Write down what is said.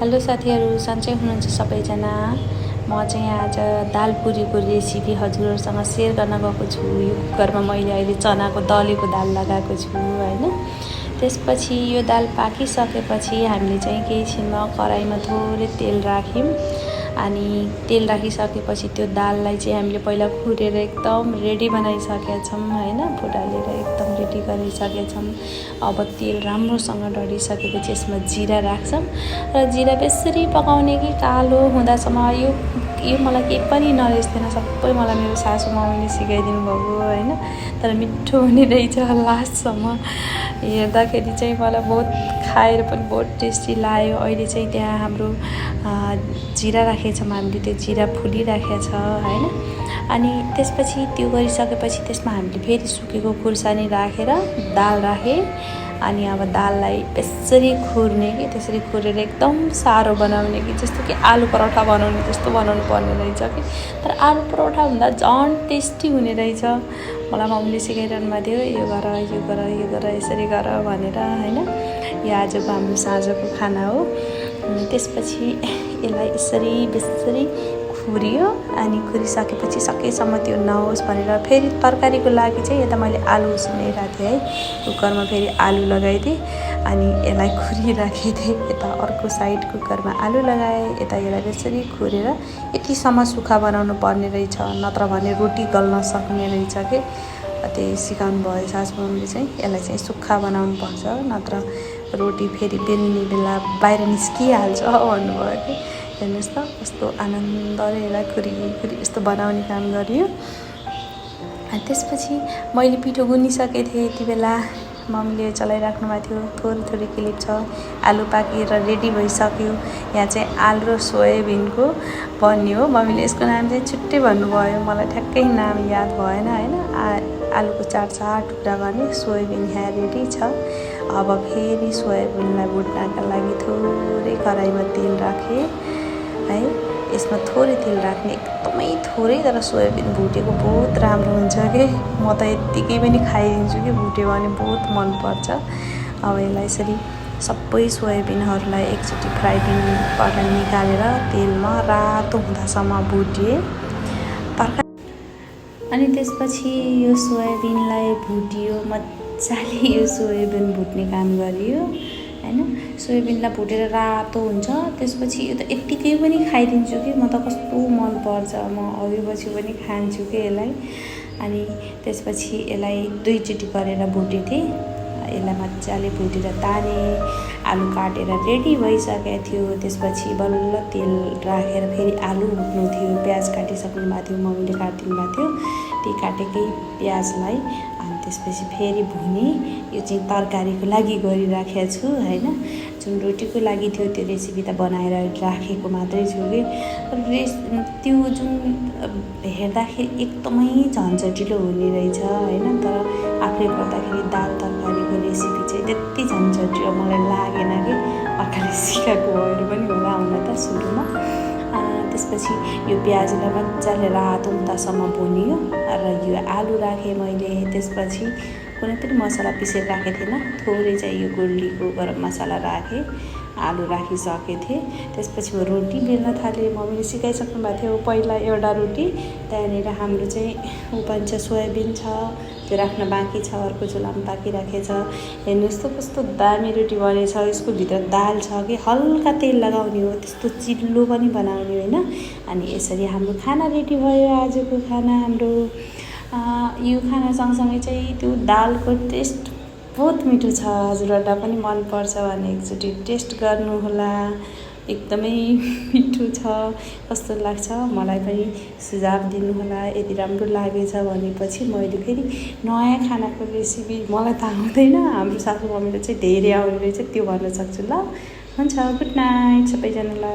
Hello साथीहरू, सन्चै हुनुहुन्छ सबैजना। म चाहिँ आज दाल पुरीको रेसिपी हजुरहरूसँग सेयर गर्न गएको छु। यो कुकरमा मैले अहिले चनाको दलेको दाल लगाएको छु हैन। त्यसपछि यो दाल पाकिसकेपछि हामीले चाहिँ केही छिनमा कराईमा थोरै तेल राख्यौँ। अनि तेल राखिसकेपछि त्यो दाललाई चाहिँ हामीले पहिला खुरेर एकदम रेडी बनाइसकेका छौँ हैन। फुटालेर एकदम रेडी गरिसकेका छौँ। अब तेल राम्रोसँग डढिसकेपछि यसमा जिरा राख्छौँ र जिरा बेसरी पकाउने कि कालो हुँदासम्म यो मलाई केही पनि नलेज थिएन। सबै मलाई मेरो सासू मम्मीले सिकाइदिनु भएको हैन। तर मिठो हुने रहेछ लास्टसम्म हेर्दाखेरि चाहिँ मलाई बहुत खाएर पनि बहुत टेस्टी लाग्यो। अहिले चाहिँ त्यहाँ हाम्रो जिरा राखेको छौँ हामीले, त्यो जिरा फुलिराखेको छ हैन। अनि त्यसपछि त्यो गरिसकेपछि त्यसमा हामीले फेरि सुकेको खुर्सानी राखेर दाल राखेँ। अनि अब दाललाई यसरी खुर्ने कि त्यसरी खुरेर एकदम साह्रो बनाउने कि जस्तो कि आलु पराठा बनाउने जस्तो बनाउनु पर्ने रहेछ कि। तर आलु पराठा भन्दा झन् टेस्टी हुने रहेछ। मलाई मम्मीले सिकाइरहनु भएको थियो, यो गर यो गर यो गर यसरी गर भनेर हैन। यो आजको हाम्रो साँझको खाना हो। त्यसपछि यसलाई यसरी बेसरी खुरियो। अनि खुरिसकेपछि सकेसम्म त्यो नहोस् भनेर फेरि तरकारीको लागि चाहिँ यता मैले आलु उसिनिरहेको थिएँ है। कुकरमा फेरि आलु लगाइदिएँ अनि यसलाई खुरिराखेको थिएँ। यता अर्को साइड कुकरमा आलु लगाएँ, यता यसलाई यसरी खुरेर यतिसम्म सुक्खा बनाउनु पर्ने रहेछ, नत्र भने रोटी गल्न सक्ने रहेछ कि। त्यही सिकाउनु भयो सासू मम्मीले चाहिँ। यसलाई चाहिँ सुक्खा बनाउनु पर्छ, नत्र रोटी फेरि बेल्ने बेला बाहिर निस्किहाल्छ भन्नुभयो कि। हेर्नुहोस् त कस्तो आनन्दले यसलाई खुरी यस्तो बनाउने काम गरियो। त्यसपछि मैले पिठो गुनिसकेको थिएँ। यति बेला मम्मीले चलाइराख्नु भएको थियो। थोरै थोरै क्लिप छ। आलु पाकेर रेडी भइसक्यो। यहाँ चाहिँ आलु र सोयाबिनको बन्यो। मम्मीले यसको नाम चाहिँ छुट्टै भन्नुभयो, मलाई ठ्याक्कै नाम याद भएन हैन। आलुको चार टुक्रा गर्ने, सोयाबिन यहाँ रेडी छ। अब फेरि सोयाबिनलाई भुट्नका लागि थोरै कराईमा तेल राखेँ है। यसमा थोरै तेल राख्ने, एकदमै थोरै। तर सोयाबिन भुटेको बहुत राम्रो हुन्छ कि। म त यत्तिकै पनि खाइदिन्छु कि, भुट्यो भने बहुत मनपर्छ। अब यसलाई यसरी सबै सोयाबिनहरूलाई एकचोटि फ्राई प्यानबाट निकालेर तेलमा रातो हुँदासम्म भुटेँ। अनि त्यसपछि यो सोयाबिनलाई भुटियो मजाले। यो सोयाबिन भुट्ने काम गरियो हैन। सोयाबिनलाई भुटेर रातो हुन्छ। त्यसपछि यो त यत्तिकै पनि खाइदिन्छु कि, म त कस्तो मनपर्छ। म अघिपछि पनि खान्छु कि यसलाई। अनि त्यसपछि यसलाई दुईचोटि गरेर भुटेको थिएँ। यसलाई मजाले भुटेर ताने। आलु काटेर रेडी भइसकेको थियो। त्यसपछि बल्ल तेल राखेर फेरि आलु भुट्नु थियो। प्याज काटिसक्नु भएको थियो, मम्मीले काटिदिनु भएको थियो। त्यो काटेकै प्याजलाई अनि त्यसपछि फेरि भुने। यो चाहिँ तरकारीको लागि गरिराखेको छु हैन। जुन रोटीको लागि थियो त्यो रेसिपी त बनाएर राखेको मात्रै छु कि। त्यो जुन हेर्दाखेरि एकदमै झन्झटिलो हुने रहेछ हैन। तर आफूले गर्दाखेरि दाल तरकारीको रेसिपी चाहिँ त्यति झन्झटिलो मलाई लागेन कि। अर्काले सिकाएको भएर पनि होला हुन त सुरुमा। त्यसपछि यो प्याजलाई मजाले रातो हुँदासम्म भुनियो र यो आलु राखेँ मैले। त्यसपछि कुनै पनि मसला पिसेर राखेको थिएन। थोरै चाहिँ यो गुलिको गरम मसला राखेँ। आलु राखिसकेको थिएँ। त्यसपछि म रोटी बेल्न थालेँ। मम्मीले सिकाइसक्नु भएको थियो पहिला एउटा रोटी। त्यहाँनिर हाम्रो चाहिँ बन्छ सोयाबिन छ, त्यो राख्न बाँकी छ। अर्को चुलामा पाकिराखेको छ। हेर्नुहोस् त कस्तो दामी रोटी बनेछ। यसको भित्र दाल छ कि, हल्का तेल लगाउने हो, त्यस्तो चिल्लो पनि बनाउने होइन। अनि यसरी हाम्रो खाना रेडी भयो। आजको खाना हाम्रो यो खाना सँगसँगै चाहिँ त्यो दालको टेस्ट बहुत मिठो छ। हजुरहरूलाई पनि मनपर्छ भने एकचोटि टेस्ट गर्नुहोला। एकदमै मिठो छ। कस्तो लाग्छ मलाई पनि सुझाव दिनुहोला। यदि राम्रो लागेछ भनेपछि मैले फेरि नयाँ खानाको रेसिपी, मलाई त आउँदैन, हाम्रो सासू मम्मीले चाहिँ धेरै आउने रहेछ, त्यो भन्न सक्छु ल। हुन्छ, गुड नाइट सबैजनालाई।